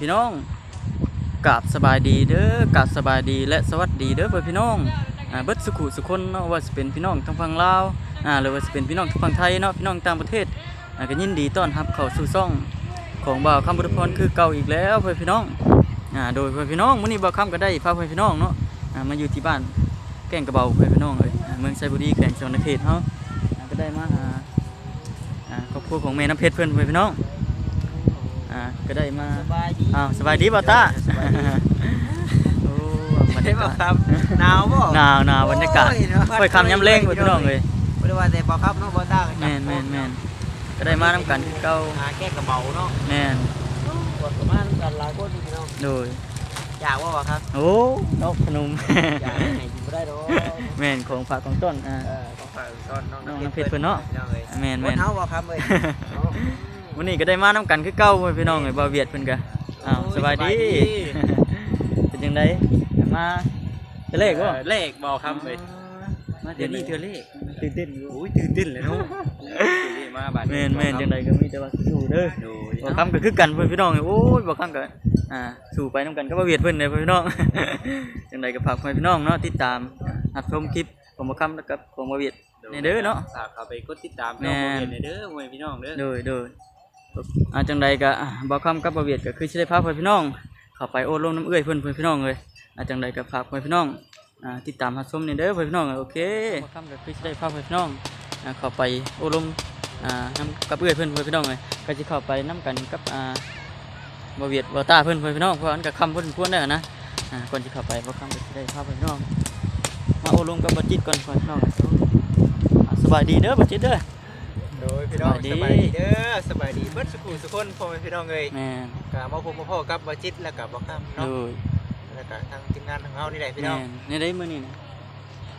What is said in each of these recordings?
ພີ່ນ້ອງ ກາບສະບາຍດີເດີ ກາບສະບາຍດີ ແລະ ສະຫວັດດີເດີພໍ່ແມ່ພີ່ນ້ອງ ອ່າ ເບິດສຸຂູສຸຄົນເນາະ ວ່າຊິເປັນພີ່ນ້ອງທາງຝັ່ງລາວ ອ່າ ຫຼືວ່າຊິເປັນພີ່ນ້ອງທາງຝັ່ງໄທເນາະ ພີ່ນ້ອງຕ່າງປະເທດ ອ່າ ກໍຍິນດີຕ້ອນຮັບເຂົ້າສູ່ຊ່ອງຂອງບ່າວຄຳ ບຸດພອນ ຄືເກົ່າອີກແລ້ວພໍ່ແມ່ພີ່ນ້ອງ ອ່າ ໂດຍພໍ່ແມ່ພີ່ນ້ອງ ມື້ນີ້ບ່າວຄຳກໍໄດ້ພາພໍ່ແມ່ພີ່ນ້ອງເນາະ ອ່າ ມາຢູ່ທີ່ບ້ານແກ້ງກະເບົາພໍ່ແມ່ພີ່ນ້ອງເອີຍ ອ່າ ເມືອງໄຊບູລີ ແຂວງສະຫວັນນະເຂດເຮົາ ອ່າ ກໍໄດ້ມາຫາ ອ່າ ຄອບຄົວຂອງແມ່ນ້ຳເພັດເພິ່ນ ພໍ່ແມ່ພີ່ນ້ອງ ອ່າ ກໍໄດ້ມາ ສະບາຍດີ ອ້າວ ສະບາຍດີບ່າວຕ້າ ສະບາຍດີ ໂອ້ ບັນຍາກາດ ໜາວບໍ່? ໜາວໆ ບັນຍາກາດ ໂອ້ຍ ເນາະ ຄ່ອຍຄ່ຳຍາມແລງ ພີ່ນ້ອງເອີຍ ບໍ່ໄດ້ວ່າແຕ່ບ່າວຄຳເນາະ ບ່າວຕ້າກໍ ແມ່ນໆໆ ກໍໄດ້ມານຳກັນຄືເກົ່າ ຫາແກ້ງກະເບົາເນາະ ແມ່ນ ໂອ້ ກໍມານຳກັນຫຼາຍຄົນ ພີ່ນ້ອງ ໂດຍ ຢາກບໍ່ ບ່າວຄຳ? ໂອ້ ເນາະ ຂະໜົມ ຢາກໃຫ້ກິນບໍ່ໄດ້ດອກ ແມ່ນ ຂອງຝາກຂອງຕ້ອນ ອ່າ ເອີ ຝາກຕ້ອນນ້ອງນ້ຳເພັດເພິ່ນເນາະ ພີ່ນ້ອງເອີຍ ແມ່ນໆ ຄົນເຮົາບໍ່ຄຳເອີຍ ມື້ນີ້ກໍໄດ້ມານຳກັນຄືເກົ່າ ພີ່ນ້ອງເອີຍ ບ່າວຫວຽດເພິ່ນກໍ ອ້າວ ໂອ້ຍ ສະບາຍດີ ສະບາຍດີ ເປັນຈັ່ງໃດ ມາເທື່ອແລກບໍ່? ເອີ ແລກບໍ່ຄຳເອີຍ ມາເທື່ອນີ້ເທື່ອແລກ ຕື່ນເຕັ້ນຢູ່ ໂອ້ຍ ຕື່ນເຕັ້ນແຫຼະເນາະ ມາບາດນີ້ ແມ່ນໆ ຈັ່ງໃດກໍມີແຕ່ວ່າສູ້ໆເດີ ໂດຍ ບ່າວຄຳກໍຄືກັນ ພີ່ນ້ອງເອີຍ ໂອ້ຍ ບ່າວຄຳກໍ ອ່າ ສູ້ໄປນຳກັນກັບບ່າວຫວຽດເພິ່ນເດີ ພີ່ນ້ອງ ຈັ່ງໃດກໍຝາກພໍ່ແມ່ພີ່ນ້ອງເນາະ ຕິດຕາມຮັບຊົມຄລິບຂອງບ່າວຄຳ ແລະ ກັບຂອງບ່າວຫວຽດ ໂດຍ ແດ່ເດີເນາະ ຝາກເຂົ້າໄປກົດຕິດຕາມ ແມ່ນ ນ້ອງບ່າວຫວຽດແດ່ເດີ ພໍ່ແມ່ພີ່ນ້ອງເດີ ໂດຍໆ ອ່າ ຈັ່ງໃດກໍ ອ່າ ບ່າວຄຳກັບບ່າວຫວຽດກໍຄືຊິໄດ້ພາພໍ່ແມ່ພີ່ນ້ອງເຂົ້າໄປໂອ້ລົມນຳເອື້ອຍເພິ່ນ ພໍ່ແມ່ພີ່ນ້ອງເອີຍ ອ່າ ຈັ່ງໃດກໍຝາກພໍ່ແມ່ພີ່ນ້ອງ ອ່າ ຕິດຕາມຮັບຊົມແດ່ເດີ ພໍ່ແມ່ພີ່ນ້ອງເອີຍ ໂອເຄ ບ່າວຄຳກໍຄືຊິໄດ້ພາພໍ່ແມ່ພີ່ນ້ອງ ອ່າ ເຂົ້າໄປໂອ້ລົມ ອ່າ ນຳກັບເອື້ອຍເພິ່ນ ພໍ່ແມ່ພີ່ນ້ອງເອີຍ ກໍຊິເຂົ້າໄປນຳກັນກັບ ອ່າ ບ່າວຫວຽດ ບ່າວຕ້າເພິ່ນ ພໍ່ແມ່ພີ່ນ້ອງ ເພາະວ່າມັນກໍຄ່ຳພໍສົມຄວນແລ້ວນະ ອ່າ ກ່ອນຊິເຂົ້າໄປ ບ່າວຄຳກໍຊິໄດ້ພາພໍ່ແມ່ພີ່ນ້ອງມາໂອ້ລົມກັບບ່າວຈິດກ່ອນ ພໍ່ແມ່ພີ່ນ້ອງ ອ່າ ສະບາຍດີເດີ ບ່າວຈິດເດີ ໂດຍ ພີ່ນ້ອງ ສະບາຍດີ ສະບາຍດີເດີ ສະບາຍດີເບິດສຸຂູສຸຄົນ ພໍ່ແມ່ພີ່ນ້ອງເອີຍ ແມ່ນ ກໍມາພົບມາພໍ້ກັບບ່າວຈິດ ແລ້ວກໍບ່າວຄຳເນາະ ໂດຍ ແລ້ວກໍທາງທີມງານຂອງເຮົານີ້ແຫຼະ ພີ່ນ້ອງ ແມ່ນ ແນວໃດມື້ນີ້ນະ?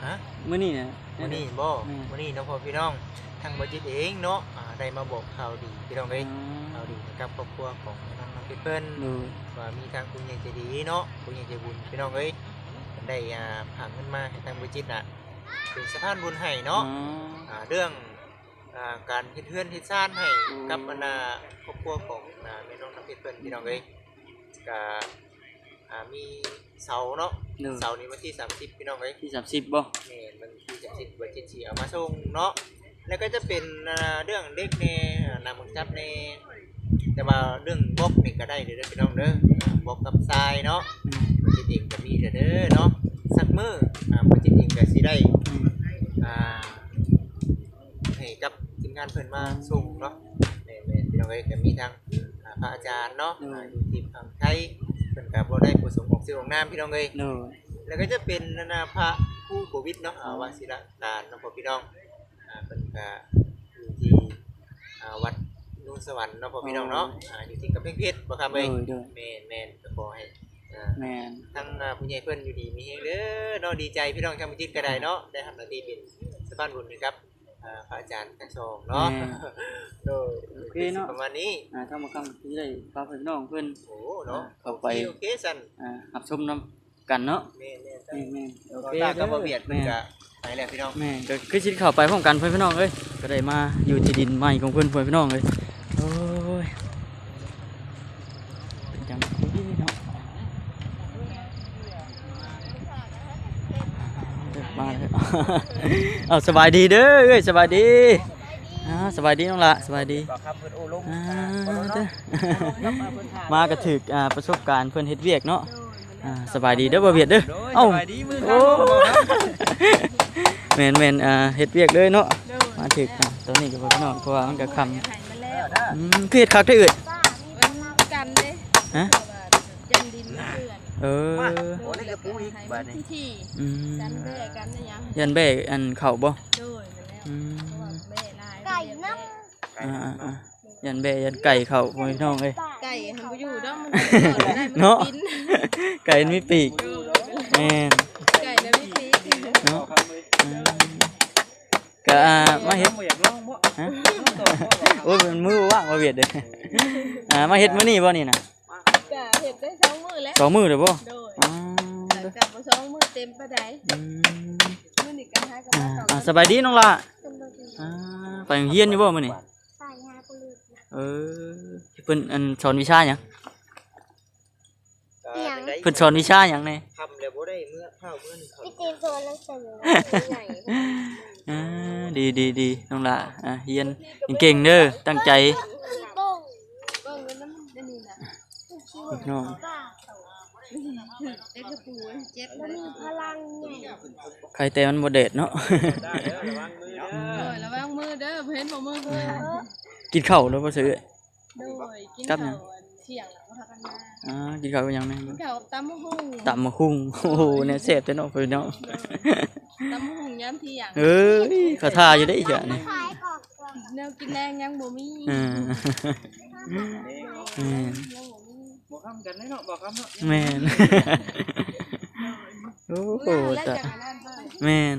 ຮະ? ມື້ນີ້ນະ? ມື້ນີ້ບໍ່? ແມ່ນ ມື້ນີ້ເນາະ ພໍ່ແມ່ພີ່ນ້ອງ ທາງບ່າວຈິດເອງເນາະ ອ່າ ໄດ້ມາບອກຂ່າວດີ ພີ່ນ້ອງເອີຍ ອືມ ຂ່າວດີໃຫ້ກັບຄອບຄົວຂອງນ້ອງນ້ຳເພັດເພິ່ນ ໂດຍ ວ່າມີທາງຜູ້ໃຫຍ່ໃຈດີເນາະ ຜູ້ໃຫຍ່ໃຈບຸນ ພີ່ນ້ອງເອີຍ ເພິ່ນໄດ້ ອ່າ ຝາກເງິນມາໃຫ້ທາງບ່າວຈິດນະ ເປັນສະພານບຸນໃຫ້ເນາະ ອືມ ອ່າ ເລື່ອງ ອ່າ ການເຮັດເຮືອນເຮັດຊານໃຫ້ ອືມ ກັບບັນດາຄອບຄົວຂອງ ອ່າ ແມ່ນ້ອງນ້ຳເພັດເພິ່ນ ພີ່ນ້ອງເອີຍ ກະ ອ່າ ມີເສົາເນາະ ໂດຍ ເສົານີ້ວັນທີສາມສິບ ພີ່ນ້ອງເອີຍ ທີສາມສິບບໍ່? ແມ່ນ ວັນທີສາມສິບ ວັນທີສາມສິບ ເອົາມາສົ່ງເນາະ ແລ້ວກໍຈະເປັນ ອ່າ ເລື່ອງເຫຼັກແດ່ ອ່າ ໜັງມັງຈັບແດ່ ແຕ່ວ່າເລື່ອງບລັອກນີ້ກໍໄດ້ເດີ ພີ່ນ້ອງເດີ ບລັອກກັບຊາຍເນາະ ອືມ ເຮັດເອງກໍມີເດີເນາະ ສັກມື້ ອ່າ ບໍ່ຈິດເອງກໍຊິໄດ້ ອືມ ອ່າ ໃຫ້ກັບທີມງານເພິ່ນມາ ອືມ ສົ່ງເນາະ ແມ່ນໆ ພີ່ນ້ອງເອີຍ ກໍມີທາງ ອ່າ ພະອາຈານເນາະ ໂດຍ ອ່າ ຢູ່ທີ່ຝັ່ງໄທ ເພິ່ນກໍບໍ່ໄດ້ປະສົງອອກຊື່ອອກນາມ ພີ່ນ້ອງເອີຍ ໂດຍ ແລ້ວກໍຈະເປັນ ອັນນ່າ ພະຄູໂກວິດເນາະ ອ່າ ອືມ ວັດສິລະການເນາະ ພໍ່ພີ່ນ້ອງ ອ່າ ເພິ່ນກໍຢູ່ທີ່ ອ່າ ວັດໂນນສະຫວັນເນາະ ພໍ່ພີ່ນ້ອງເນາະ ໂດຍ ອ່າ ຢູ່ທີ່ກຳແພງເພັດ ບໍ່ຄຳເອີຍ ໂດຍໆ ແມ່ນໆ ກໍຂໍໃຫ້ ອ່າ ແມ່ນ ທັງ ອ່າ ຜູ້ໃຫຍ່ເພິ່ນຢູ່ດີມີແຮງເດີເນາະ ດີໃຈ ພີ່ນ້ອງທາງບໍ່ຈິດກໍໄດ້ເນາະ ໄດ້ຮັບໜ້າທີ່ເປັນສະພານບຸນໃຫ້ກັບ ອ່າ ພະອາຈານທັງສອງເນາະ ແມ່ນ ໂດຍ ໂອເຄເນາະ ປະມານນີ້ ອ່າ ທາງໝໍຄຳກໍຊິໄດ້ພາພີ່ນ້ອງເພິ່ນ ໂອ້ ເນາະ ອ່າ ເຂົ້າໄປ ໂອເຄ ໂອເຄ ຊັ້ນ ອ່າ ຮັບຊົມນຳກັນເນາະ ແມ່ນໆ ແມ່ນໆ ໂອເຄ ຕາກັບບໍ່ວຽດ ແມ່ນ ເພິ່ນກໍໄປແລ້ວ ພີ່ນ້ອງ ແມ່ນ ກໍຄືຊິເຂົ້າໄປພ້ອມກັນ ເພື່ອນພີ່ນ້ອງເອີຍ ກໍໄດ້ມາຢູ່ທີ່ດິນໃໝ່ຂອງເພິ່ນ ເພື່ອນພີ່ນ້ອງເອີຍ ໂອ້ຍ ເປັນຈັ່ງໃດເນາະ ມາແລ້ວ ເອົາ ສະບາຍດີເດີເອື້ອຍ ສະບາຍດີ ອ່າ ສະບາຍດີນ້ອງຫຼ້າ ສະບາຍດີ ບ່າວຄຳເພິ່ນໂອ້ລົມ ອ່າ ອ່າ ມາກໍຖືກ ອ່າ ປະສົບການເພິ່ນເຮັດວຽກເນາະ ອ່າ ສະບາຍດີເດີບ່າວຫວຽດເດີ ໂດຍ ເອົ້າ ສະບາຍດີ ມື້ ໂອ້ ຄ່ຳ ແມ່ນໆ ອ່າ ເຮັດວຽກເລີຍເນາະ ໂດຍ ມາຖືກ ອ່າ ຕອນນີ້ກໍເພິ່ນພີ່ນ້ອງ ເພາະວ່າມັນກໍຄ່ຳ ອືມ ຄືເຮັດຄັກແທ້ເອື້ອຍ ກັນເດ້ ຮະ ຢ້ານດິນມັນເປື້ອນ ເອີ ໂອ້ ນີ້ກໍປູອີກບາດນີ້ ອືມ ຢ້ານແບ້ກັນຫຍັງ ຢ້ານແບ້ອັນເຂົ້າບໍ່ ໂດຍ ອືມ ແມ່ນແລ້ວ ເພາະວ່າແບ້ຫຼາຍ ໄກ່ນຳ ອ່າໆໆ ຢ້ານແບ້ຢ້ານໄກ່ເຂົ້າ ພໍ່ແມ່ພີ່ນ້ອງເອີຍ ໄກ່ຫັ້ນບໍ່ຢູ່ດອກ ມັນເນາະ ໄກ່ມັນມີປີກ ໂດຍ ແມ່ນ ໄກ່ມັນມີປີກເນາະ ອືມ ກະ ອ່າ ມາເຮັດ ບໍ່ຢາກລອງບໍ່ ຮະ ໂອ້ຍ ມັນມືວ່າງບໍ່ວຽດເດ້ ອ່າ ມາເຮັດມື້ນີ້ບໍ່ນີ້ນະ ກະເຮັດໄດ້ສອງມື້ແລ້ວ ສອງມື້ແລ້ວບໍ່ ໂດຍ ອໍ ແຕ່ກະບໍ່ສອງມື້ເຕັມປານໃດ ອືມ ມື້ນີ້ກະຫາກັນ ອ່າ ມາເຂົ້າ ອ່າ ສະບາຍດີນ້ອງຫຼ້າ ສະບາຍດີ ອ່າ ໄປໂຮງຮຽນຢູ່ບໍ່ມື້ນີ້ ໄປຫາຜູ້ເລີກ ເອີ ເພິ່ນ ອັນ ສອນວິຊາຫຍັງ? ພິ່ນສອນວິຊາຫຍັງແດ່? ຄ່ຳແລ້ວບໍ່ໄດ້ເມືອ ພ້າວເມືອໜຶ່ງເຂົ້າ ໄປເຕະບອນແລ້ວສະເໜີ ອ່າ ດີໆໆ ນ້ອງຫຼ້າ ອ່າ ຮຽນເກັ່ງໆເດີ ຕັ້ງໃຈ ເບິ່ງນຳອັນນີ້ນະ ນ້ອງ ເຈັບກະປູ ເຈັບ ບໍ່ມີພະລັງ ໄຄແຕ່ມັນບໍ່ແດດເນາະ ໂດຍ ລະວັງມືເດີ ບໍ່ເຫັນບໍ່ມື ກິນເຂົ້າແລ້ວບໍ່ເຊີ? ໂດຍ ກິນເຂົ້າອັນທ່ຽງແລ້ວກໍພາກັນມາ ອ່າ ກິນເຂົ້າກັບຫຍັງແດ່? ກິນເຂົ້າກັບຕຳບັກຫຸ່ງ ຕຳບັກຫຸ່ງ ໂອ້ໂຫ ແນວແຊບແທ້ເນາະ ເພິ່ນເນາະ ຕຳບັກຫຸ່ງຍາມທ່ຽງ ເອີຍ ເຂົາຖ້າຢູ່ເດ້ ອີກຢ່າງນີ້ ແນວກິນແລງຍັງບໍ່ມີ ອ່າ ແມ່ນ ຍັງບໍ່ມີ ບໍ່ຄ້ຳກັນເນາະ ບໍ່ຄ້ຳເນາະ ແມ່ນ ໂອ້ໂຫ ແມ່ນ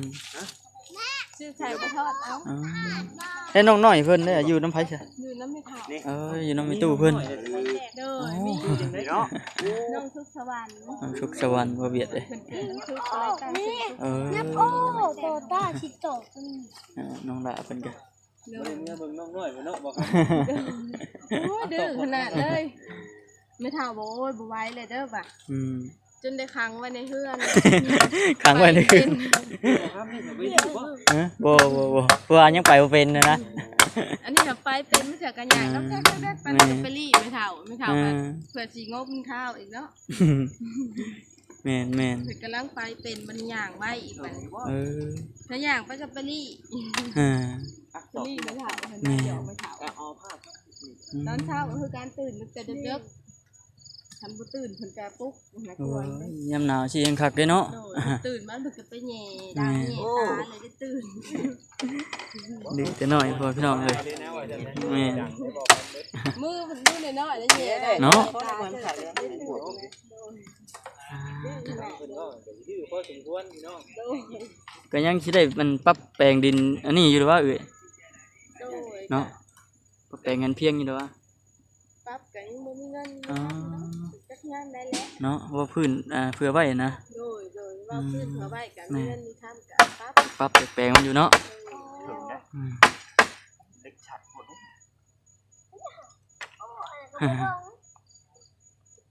ຊື້ໄຂ່ໄປທອດເອົາ ອໍ ແລ້ວນ້ອງນ້ອຍເພິ່ນເດ້ ຢູ່ນຳໃຜຊະ? ຢູ່ນຳແມ່ເຖົ້າ ເອີ ຢູ່ນຳແມ່ຕູ້ເພິ່ນ ໂດຍ ອໍ ມີ ເນາະ ນ້ອງສຸກສະຫວັນ ນ້ອງສຸກສະຫວັນ ບໍ່ວຽດເດ້ ເພິ່ນເປັນສຸກສະຫວັນ ເອີ ໂຕຕ້າຊິໂຕ ເອີ ນ້ອງຫຼ້າເພິ່ນກະ ໂດຍ ເມືອເບິ່ງນ້ອງນ້ອຍເພິ່ນເນາະ ບໍ່ ໂອ້ຍ ດື້ຂະໜາດເລີຍ ແມ່ເຖົ້າບອກ ໂອ້ຍ ບໍ່ໄຫວແລ້ວເດີວ່າ ອືມ ຈົນໄດ້ຂັງໄວ້ໃນເຮືອນ ຂັງໄວ້ໃນເຮືອນ ຮະ ບໍ່ ບໍ່ ບໍ່ ເພາະວ່າຍັງໄປບໍ່ເປັນນະ ອັນນີ້ຫາໄປເປັນ ມັນເທື່ອກະຍາກ ອືມ ແລ້ວແກ້ກໆ ໄປ ແມ່ນ ໄປລີ້ແມ່ເຖົ້າ ແມ່ເຖົ້າ ອ່າ ກໍເພື່ອຊິງົບມັນຂ້າວອີກເນາະ ແມ່ນໆ ເພິ່ນກຳລັງໄປເປັນ ມັນຍ່າງໄວອີກບັດນີ້ ເອີ ຖ້າຍ່າງໄປກໍໄປລີ້ ອ່າ ໄປລີ້ແມ່ເຖົ້າ ເພິ່ນວ່າຫຍອກແມ່ເຖົ້າ ອືມ ຕອນເຊົ້າກໍຄືການຕື່ນຕັ້ງແຕ່ເດິກໆ ຄັນບໍ່ຕື່ນເພິ່ນກະປຸກຫາກວນ ໂອ້ຍ ຍາມໜາວຊິແຮງຄັກເດ້ເນາະ ໂດຍ ຕື່ນມາເພິ່ນກະໄປແຍ່ດາກ ແມ່ນ ແຍ່ຕາເລີຍໄດ້ຕື່ນ ດື້ແຕ່ນ້ອຍພຸ້ນພີ່ນ້ອງເອີຍ ແມ່ນ ມືເພິ່ນມືນ້ອຍໆ ໄດ້ແຍ່ດາກ ເນາະ ແຍ່ຕາເລີຍໄດ້ຕື່ນ ເພິ່ນກໍດື້ພໍສົມຄວນພີ່ນ້ອງ ໂດຍ ກໍຍັງຊິໄດ້ມັນປັບແປງດິນອັນນີ້ຢູ່ຫຼືວ່າເອີຍ? ໂດຍ ເນາະ ປັບແປງເຮືອນພຽງຢູ່ດອກ ປັບກໍຍັງບໍ່ມີເງິນ ອໍ ຈັກຍາມໃດແຫຼະ ເນາະ ເວົ້າພື້ນ ອ່າ ເພື່ອໄວ້ນະ ໂດຍ ໂດຍ ເວົ້າພື້ນເພື່ອໄວ້ ອືມ ກໍມີເງິນມີຄຳກໍປັບ ປັບແປງມັນຢູ່ເນາະ ໂດຍ ອືມ ເຫຼັກຊັດໂພດ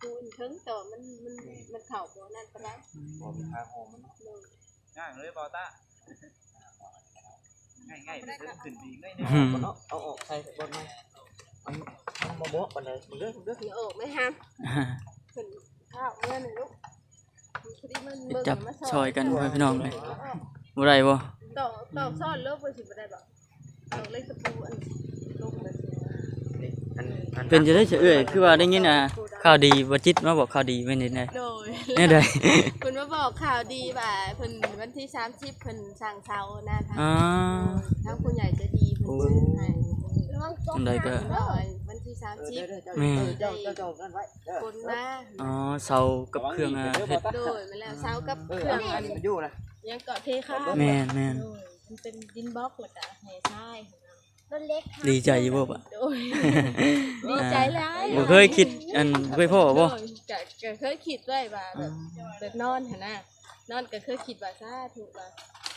ປູນເທິງ ແຕ່ວ່າມັນ ມັນ ມັນເຂົ້າບໍ່ນັ້ນປານໃດ ບໍ່ມີທາງອອກມັນເນາະ ໂດຍ ຍ່າງເລີຍບໍ່ຕາ ງ່າຍໆ ໄປເທິງຂຶ້ນໄປອີກໜ້ອຍໜຶ່ງ ອືມ ເນາະ ເອົາອອກໃສ່ບ່ອນໃໝ່ ມັນ ມັນບໍ່ເໝາະປານໃດ ເບິ່ງເດີ ເບິ່ງເດີ ອອກໄດ້ຫາ ຂຶ້ນຂ້າວເມືອນີ້ລູກ ໄປຈັບຊ່ອຍກັນ ພໍ່ແມ່ພີ່ນ້ອງເອີຍ ບໍ່ໄດ້ບໍ່? ຕອກ ຕອກຊ້ອນເລີຍ ບໍ່ຊິບໍ່ໄດ້ບໍ່? ເປັນຈັ່ງໃດເອື້ອຍ ຄືວ່າໄດ້ຍິນ ອ່າ ຂ່າວດີ ບໍ່ຈິດມາບອກຂ່າວດີແມ່ນຈັ່ງໃດ? ໂດຍ ແນວໃດ? ເພິ່ນມາບອກຂ່າວດີວ່າ ເພິ່ນວັນທີສາມສິບ ເພິ່ນສັ່ງເຊົານະ ອໍ ທາງຜູ້ໃຫຍ່ໃຈດີເພິ່ນຊື້ໃຫ້ ຈັ່ງໃດກໍ ວັນທີສາມສິບ ແມ່ນ ເຈົ້າ ເຈົ້າ ເຈົ້ານັ້ນໄວ້ເດີ ຄົນມາ ອໍ ເຊົາກັບເຄື່ອງ ອ່າ ເຮັດ ໂດຍ ແມ່ນແລ້ວ ເຊົາກັບເຄື່ອງ ອັນນີ້ມັນຢູ່ນະ ຫຍັງເກາະ ເທຄານ ແມ່ນໆ ໂດຍ ມັນເປັນດິນບລັອກ ແລ້ວກະແຮ່ຊາຍ ລົດເລັກ ດີໃຈຢູ່ບໍ່ປະ? ໂດຍ ດີໃຈຫຼາຍ ບໍ່ເຄີຍຄິດ ອັນ ບໍ່ເຄີຍພໍ້ບໍ່? ໂດຍ ກະ ກະເຄີຍຄິດໄວ້ວ່າແບບ ອືມ ແບບນອນຫັ້ນນະ ນອນກະເຄີຍຄິດວ່າ ສາທຸ ວ່າ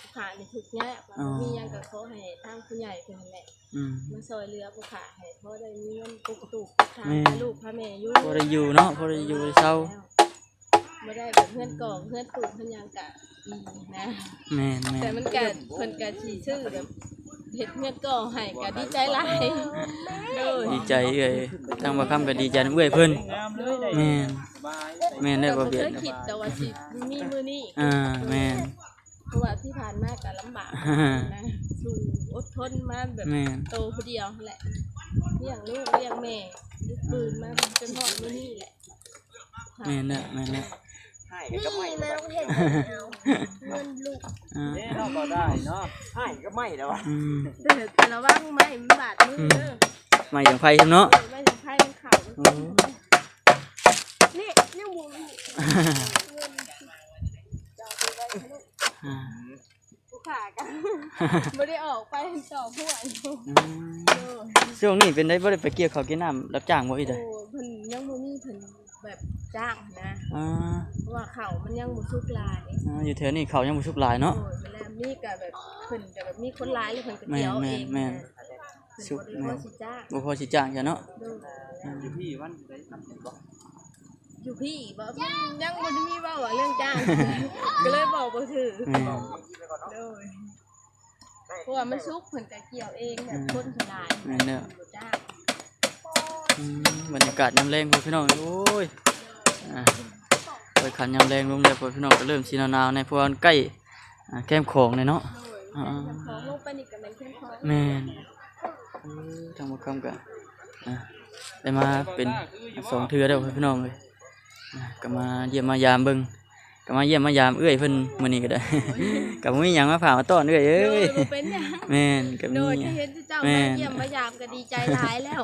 ຜູ້ຂ້ານີ້ທຸກຍາກ ວ່າ ອໍ ບໍ່ມີຫຍັງກະຂໍໃຫ້ທາງຜູ້ໃຫຍ່ເພິ່ນຫັ້ນແຫຼະ ອືມ ມາຊ່ອຍເຫຼືອຜູ້ຂ້າໃຫ້ພໍໄດ້ມີເງິນປຸກຕູກ ແມ່ນ ພາລູກພາແມ່ຢູ່ ພໍໄດ້ຢູ່ເນາະ ພໍໄດ້ຢູ່ໄດ້ເຊົາ ບໍ່ໄດ້ແບບເຮືອນກອງ ເຮືອນປູນ ເຮືອນຫຍັງກະ ອືມ ນະ ແມ່ນໆ ແຕ່ມັນກະ ເພິ່ນກະຊິຊື້ແບບເຮັດເຮືອນກອງໃຫ້ ກະດີໃຈຫຼາຍ ໂດຍ ດີໃຈເອື້ອຍ ທາງບ່າວຄຳກະດີໃຈນຳເອື້ອຍເພິ່ນ ໂດຍ ແມ່ນ ແມ່ນແລ້ວ ບໍ່ບຽດ ເຄີຍຄິດແຕ່ວ່າຊິມີມື້ນີ້ ອ່າ ແມ່ນ ເພາະວ່າທີ່ຜ່ານມາກໍລຳບາກນະ ສູ້ອົດທົນມາແບບ ແມ່ນ ໂຕຜູ້ດຽວຫັ້ນແຫຼະ ລ້ຽງລູກລ້ຽງແມ່ ດຶກດື່ນມາຈົນຮອດມື້ນີ້ແຫຼະ ແມ່ນແລ້ວ ແມ່ນແລ້ວ ໃຫ້ກໍໄໝ້ ນີ້ມາເຮັດເງິນລູກ ອ່າ ເດ້ເນາະ ບໍ່ໄດ້ເນາະ ໃຫ້ກໍໄໝ້ແລ້ວວ່າ ອືມ ແຕ່ລະວັງໄມ້ມັນບາດມືເດີ ອືມ ໄມ້ຢາງໄຟເນາະ ເອີ ໄມ້ຢາງໄຟມັນເຂົ້າ ໂອ້ ນີ້ຍັງບໍ່ມີເງິນ ອ່າ ຜູ້ຂ້າກໍບໍ່ໄດ້ອອກໄປຕໍ່ຫົວຢູ່ ອືມ ເອີ ຊ່ວງນີ້ເປັນໃດ ບໍ່ໄດ້ໄປກ່ຽວເຂົ້າກ່ຽວນ້ຳ ຮັບຈ້າງບໍ່ອີກ? ໂອ້ ເພິ່ນຍັງບໍ່ມີ ເພິ່ນແບບຈ້າງຫັ້ນນະ ອ່າ ເພາະວ່າເຂົ້າມັນຍັງບໍ່ສຸກຫຼາຍ ອ່າ ຢູ່ແຖວນີ້ເຂົ້າຍັງບໍ່ສຸກຫຼາຍເນາະ ໂດຍ ແມ່ນແລ້ວ ມີກໍແບບ ເພິ່ນກໍແບບມີຄົນຫຼາຍ ແລ້ວເພິ່ນກໍກ່ຽວເອົາເອງ ແມ່ນໆ ແມ່ນ ເພິ່ນບໍ່ໄດ້ພໍຊິຈ້າງ ບໍ່ພໍຊິຈ້າງຊະເນາະ ໂດຍ ອ່າ ຢູ່ພີ້ວັນໃດ ຢູ່ ພີ່ບໍ່ ເພິ່ນຍັງບໍ່ໄດ້ມີເວົ້າວ່າເລື່ອງຈ້າງ ກໍເລີຍບອກບໍ່ຖືກ. ແມ່ນ ໂດຍ ເພາະວ່າມັນສຸກ ເພິ່ນກໍກ່ຽວເອງ ແບບ ອືມ ຄົນກໍຫຼາຍ ແມ່ນແລ້ວ ບໍ່ຈ້າງ. ອືມ ບັນຍາກາດຍາມແລງ ພໍ່ພີ່ນ້ອງ ໂອ້ຍ ອ່າ ຄ່ອຍຄ່ຳຍາມແລງລົງແລ້ວ ພໍ່ພີ່ນ້ອງ ກໍເລີ່ມຊິໜາວໆແດ່ ເພາະວ່າມັນໃກ້ ອ່າ ແຄມຂອງແລ້ວເນາະ. ໂດຍ ອ່າ ແຄມຂອງ ລົງໄປນີ້ກໍແມ່ນແຄມຂອງ. ແມ່ນ ເອີ ທາງບ່າວຄຳກໍ ອ່າ ໄດ້ມາເປັນສອງເທື່ອແລ້ວ ພໍ່ພີ່ນ້ອງເອີຍ. ອ່າ ກໍມາຢ້ຽມມາຢາມເບິ່ງ ກໍມາຢ້ຽມມາຢາມເອື້ອຍເພິ່ນມື້ນີ້ກໍໄດ້ ໂດຍ ກໍບໍ່ມີຫຍັງມາຝາກມາຕ້ອນເອື້ອຍເອີຍ. ໂດຍ ບໍ່ເປັນຫຍັງ. ແມ່ນ ກໍມີ ໂດຍ ທີ່ເຫັນເຈົ້າ ແມ່ນ ມາຢ້ຽມມາຢາມກໍດີໃຈຫຼາຍແລ້ວ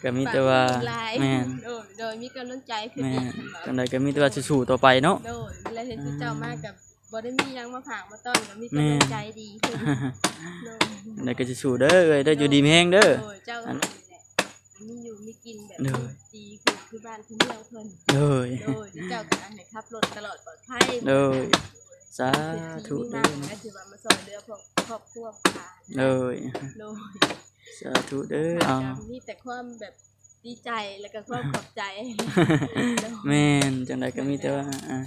ກໍມີແຕ່ວ່າ ຝາກຂະໜົມຫຼາຍ. ແມ່ນ ໂດຍ ໂດຍ ມີກຳລັງໃຈຂຶ້ນ ແມ່ນ ອີກ ຈັ່ງໃດກໍມີແຕ່ວ່າສູ້ໆຕໍ່ໄປເນາະ. ໂດຍ ເວລາເຫັນ ອືມ ເຈົ້າມາກໍບໍ່ໄດ້ມີຫຍັງມາຝາກມາຕ້ອນ ກໍມີກຳລັງໃຈດີຂຶ້ນ. ແມ່ນ ໂດຍ ຈັ່ງໃດກໍສູ້ໆເດີເອື້ອຍເດີ ໂດຍ ຢູ່ດີມີແຮງເດີ. ໂດຍ ເຈົ້າ ອັນນີ້ແຫຼະ ມີຢູ່ມີກິນແບບ ໂດຍ ດີຄື ຄືບ້ານຄືເມືອງເພິ່ນ. ໂດຍ ໂດຍ ເຈົ້າກໍອັນໃຫ້ຂັບລົດຕະຫຼອດປອດໄພ. ໂດຍ ສາທຸເດີເນາະ ກໍຖືວ່າມາຊ່ອຍເຫຼືອພວກຄອບຄົວຂອງຂ້າ. ໂດຍ ໂດຍ ສາທຸເດີ. ເອົາ ກໍມີແຕ່ຄວາມແບບດີໃຈ ແລ້ວກໍຄວາມຂອບໃຈ. ໂດຍ ແມ່ນ ຈັ່ງໃດກໍມີແຕ່ວ່າ ອ່າ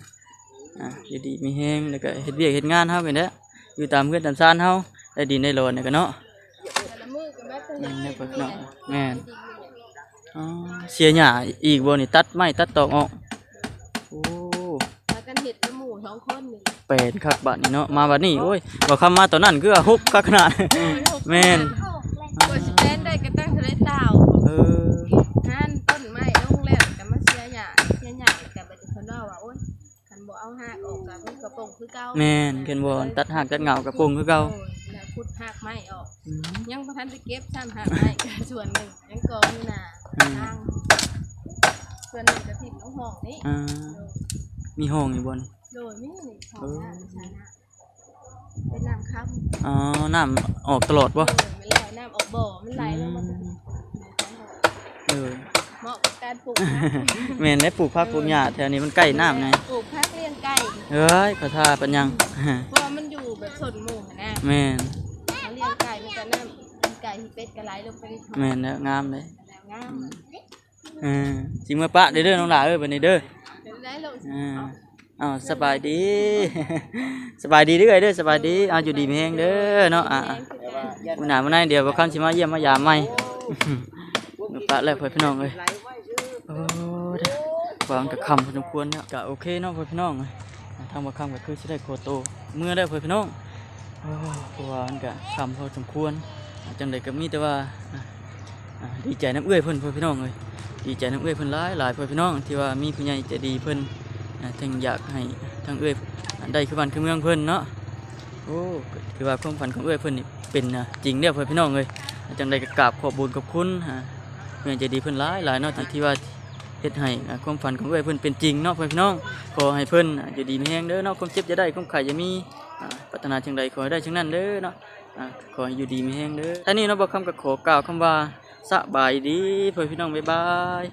ອ່າ ຢູ່ດີມີແຮງ ແລ້ວກໍເຮັດວຽກເຮັດງານເຮົານີ້ແຫຼະ ຢູ່ຕາມເຮືອນຕາມຊານເຮົາ ໄດ້ດິນໄດ້ຫຼອນນີ້ກໍເນາະ. ແຕ່ລະມື້ກໍມາແຕ່ເຮັດວຽກນີ້ແຫຼະ. ແມ່ນ ອໍ ເສຍຫຍ້າອີກບໍ່ນີ້? ຕັດໄມ້ຕັດຕອກອອກ. ໂອ້ ພາກັນເຮັດກັບໝູ່ສອງຄົນນີ້. ແປນຄັກບາດນີ້ເນາະ ມາບາດນີ້ ໂອ້ຍ ບໍ່ຄຳມາຕອນນັ້ນຄືວ່າຮົກຄັກຂະໜາດ. ໂອ້ຍ ຮົກ ແມ່ນ ກວ່າຊິແປນໄດ້ກໍຕັ້ງເທົ່າໃດເຕົາ. ເອີ ຫັ້ນ ຕົ້ນໄມ້ລົງແລ້ວກໍມາເສຍຫຍ້າ ເສຍຫຍ້າ ແລ້ວກໍບາດນີ້ເພິ່ນເວົ້າວ່າ ໂອ້ຍ ຄັນບໍ່ເອົາຮາກອອກກໍມັນກໍປົ່ງຄືເກົ່າ. ແມ່ນ ຄັນບໍ່ຕັດຮາກຕັດເຫງົ້າກໍປົ່ງຄືເກົ່າ. ໂດຍ ແລ້ວຂຸດຮາກໄມ້ອອກ. ອືມ ຍັງບໍ່ທັນໄດ້ເກັບຊ້ຳ ຮາກໄມ້ກໍສ່ວນໜຶ່ງຍັງກອງຢູ່ໜ້າ ອືມ ທາງ ສ່ວນໜຶ່ງກໍຖິ້ມລົງຮ່ອງນີ້. ອ່າ ໂດຍ ມີຮ່ອງຢູ່ບໍ່ນີ້? ໂດຍ ມີນີ້ ຮ່ອງ ເອີ ນ້ຳ ສາຍນ້ຳ ເປັນນ້ຳຄຳ. ອໍ ນ້ຳອອກຕະຫຼອດບໍ່? ໂດຍ ແມ່ນແລ້ວ ນ້ຳອອກບໍ່ ມັນໄຫຼລົງມາ. ອືມ ເອີ ເໝາະກັບການປູກຜັກ. ແມ່ນແຫຼະ ປູກຜັກ ອືມ ປູກຫຍ້າແຖວນີ້ມັນໃກ້ນ້ຳແນ່. ແມ່ນ ປູກຜັກລ້ຽງໄກ່. ເອີຍ ເຂົາທ່າປານຫຍັງ ເພາະວ່າມັນຢູ່ແບບຊົນໝູ່ຫັ້ນນະ. ແມ່ນ ເຮົາລ້ຽງໄກ່ມັນກໍນ້ຳ ໄກ່ເປັດກໍໄຫຼລົງໄປໃນຖ້ອຍ. ແມ່ນແລ້ວ ງາມເດ້ ງາມ. ອືມ ເອີ ຊິເມືອປະເດີ ເດີ ນ້ອງຫຼ້າເອີຍ ບັດນີ້ເດີ. ເປັນໄດລູກ? ເອີ ເອົາ ສະບາຍດີ ສະບາຍດີເດີ້ເອື້ອຍເດີ້ ສະບາຍດີ. ເອົາ ຢູ່ດີມີແຮງເດີ້ເນາະ. ອ່າ ຢູ່ດີມີແຮງຄືກັນ. ມື້ໜ້າມື້ໃນດຽວບ່າວຄຳຊິມາຢ້ຽມມາຢາມໃໝ່. ເມືອປະແລ້ວ ພໍ່ພີ່ນ້ອງເອີຍ. ໂອ້ ເດ້ ວ່າມັນກໍຄ່ຳພໍສົມຄວນແລ້ວ ກໍໂອເຄເນາະ ພໍ່ພີ່ນ້ອງເອີຍ. ທາງບ່າວຄຳກໍຄືຊິໄດ້ຂໍໂຕເມືອແລ້ວ ພໍ່ພີ່ນ້ອງ. ໂອ້ ເພາະວ່າມັນກໍຄ່ຳພໍສົມຄວນ. ຈັ່ງໃດກໍມີແຕ່ວ່າ ອ່າ ອ່າ ດີໃຈນຳເອື້ອຍເພິ່ນ ພໍ່ພີ່ນ້ອງເອີຍ. ດີໃຈນຳເອື້ອຍເພິ່ນຫຼາຍໆ ພໍ່ພີ່ນ້ອງ ທີ່ວ່າມີຜູ້ໃຫຍ່ໃຈດີເພິ່ນ ອ່າ ທັງຢາກໃຫ້ທາງເອື້ອຍ ອ່າ ໄດ້ຄືບ້ານຄືເມືອງເພິ່ນເນາະ. ໂອ້ ຖືວ່າຄວາມຝັນຂອງເອື້ອຍເພິ່ນນີ້ເປັນ ອ່າ ຈິງແລ້ວ ພໍ່ພີ່ນ້ອງເອີຍ. ຈັ່ງໃດກໍກາບຂອບບຸນຂອບຄຸນ ອ່າ ຜູ້ໃຫຍ່ໃຈດີເພິ່ນຫຼາຍໆເນາະ ທີ່ ທີ່ວ່າເຮັດໃຫ້ ອ່າ ຄວາມຝັນຂອງເອື້ອຍເພິ່ນເປັນຈິງເນາະ ພໍ່ພີ່ນ້ອງ. ຂໍໃຫ້ເພິ່ນ ອ່າ ຢູ່ດີມີແຮງເດີ້ເນາະ ຄວາມເຈັບຢ່າໄດ້ ຄວາມໄຂ້ຢ່າມີ ອ່າ ປາດຖະໜາສິ່ງໃດຂໍໃຫ້ໄດ້ສິ່ງນັ້ນເດີ້ເນາະ. ອ່າ ຂໍໃຫ້ຢູ່ດີມີແຮງເດີ້. ທ້າຍນີ້ເນາະ ບ່າວຄຳກໍຂໍກ່າວຄຳວ່າ ສະບາຍດີ ພໍ່ແມ່ພີ່ນ້ອງ ບາຍບາຍ.